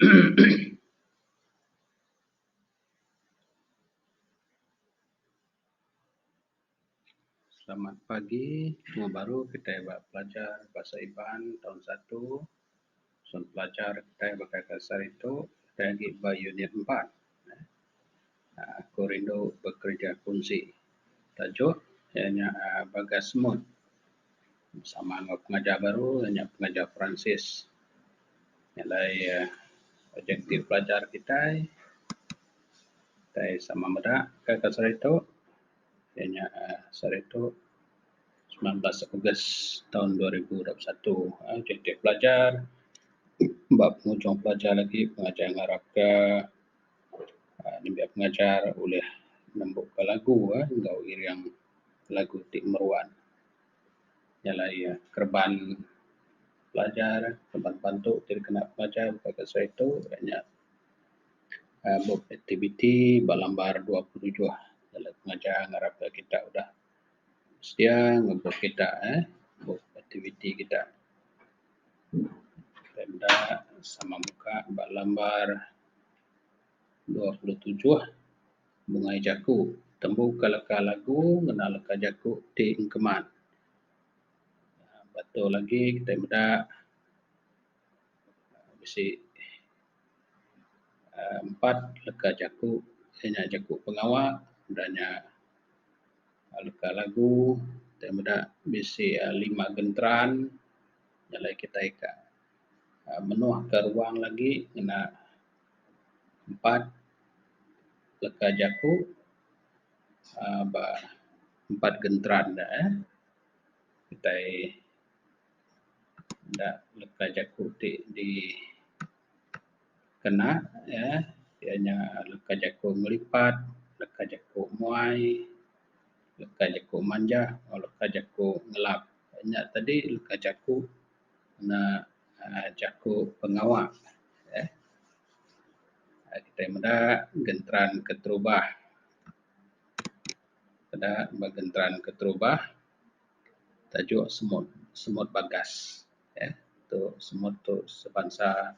Selamat pagi betemu baru kitai ba pelajar bahasa Iban taun satu. Sun pelajar kitai baka ke seharitu kitai agi ba unit 4. Aku rindu bekereja kunsi. Tajuk iya nya Bagas Semut. Sama enggau pengajar baru iya nya pengajar Francis. Nya alai objektif pelajar kitai, kitai sama meda ka seharitu iya nya seharitu 19 Ogos taun 2021. Objektif pelajar ba pengujung pelajar lagi pengajar ngarap ka nembiak pengajar ulih nembuka lagu enggau iring lagu ti meruan. Nya alai kereban pelajar kereban bantu ti dikena pengajar baka seharitu iya nya bup aktiviti ba lambar 27. Pengajar ngarap ka kita udah sedia enggau bup kita eh bup aktiviti kita. Meda sama muka ba lambar 27 bungai jaku. Tembuka leka lagu ngena leka jaku ti engkeman. Batul agi kitai meda bisi uhh empat leka jaku iya nya jaku pengawa da nya leka lagu kitai meda bisi lima genteran alai kitai ka menuhka ruang lagi ngena empat leka jaku uhh ba empat genteran ne eh. Kitai meda leka jaku ti dikena uhh iya nya leka jaku ngelipat, leka jaku muai, leka jaku manjah enggau leka jaku ngelap. Nya tadi leka jaku ne uhh jaku pengawa eh. Kitai meda genteran keterubah. Meda ba genteran keterubah tajuk semut, semut bagas eh. Tu semut tu sebansa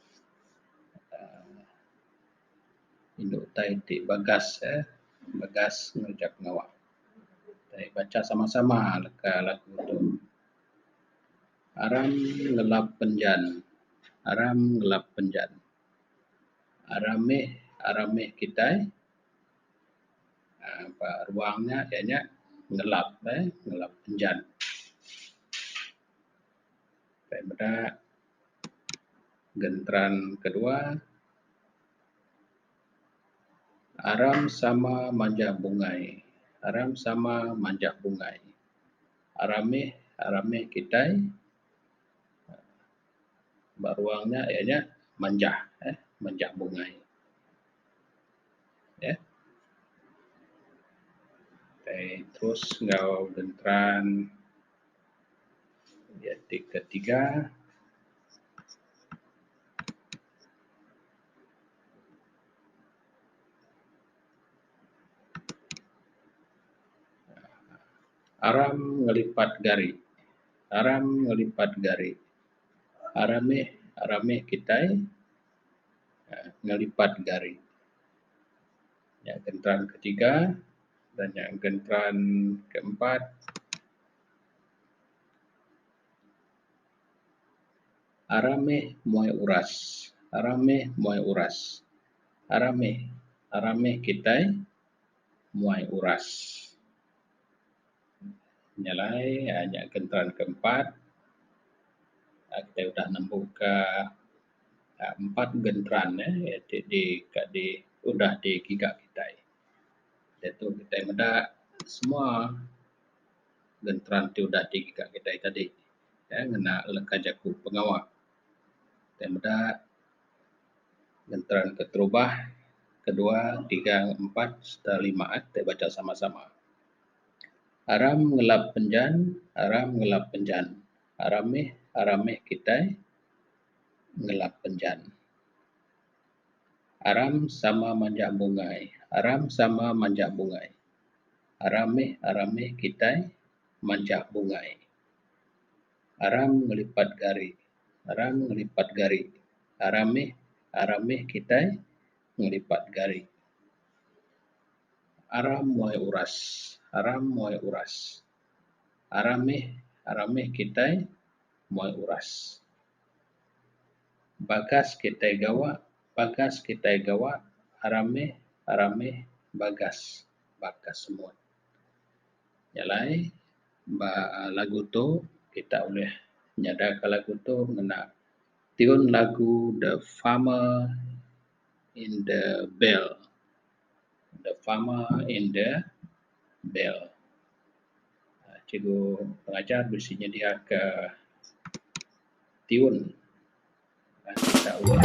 uhh indu utai ti bagas eh bagas ngereja pengawa. Kitai baca sama sama leka lagu tu. Aram ngelap penjan, aram ngelap penjan. Aram mih aram mih kitai uhh ba ruang nya iya nya ngelap eh ngelap penjan. Kitai meda genteran kedua aram sama manjah bungai aram sama manjah bungai. Aram mih aram mih kitai ba ruang nya iya nya manjah eh manjah bungai. Eh. Kitai terus enggau genteran iya ti ketiga. Aram ngelipat gari. Aram ngelipat gari. Aram mih aram mih kitai ngelipat gari. Nya genteran ketiga dan nya genteran keempat. Aram mih muai uras. Aram mih muai uras. Aram mih aram mih kitai muai uras. Nya alai nya genteran keempat kitai udah nembuka empat genteran eh ti di ka di udah digiga kitai. Diatu kitai meda semua genteran ti udah digiga kitai tadi eh ngena leka jaku pengawa. Kitai meda genteran keterubah, kedua, tiga, empat serta lima eh kitai baca sama sama. Aram ngelap penjan, aram ngelap penjan. Aram mih aram mih kitai ngelap penjan. Aram sama manjah bungai, aram sama manjah bungai. Aram mih aram mih kitai manjah bungai. Aram ngelipat gari, aram ngelipat gari. Aram mih. Aram mih kitai ngelipat gari. Aram muai uras. Aram muai uras. Aram mih aram mih kitai muai uras. Bagas kitai gawa bagas kitai gawa aram mih aram mih bagas baka semut. Nya alai ba lagu tu kita ulih nyadaka lagu tu ngena tiun lagu The Farmer in the Bell. The Farmer in the Bell. Cikgu pengajar bisi nyediaka tiun kita ulih.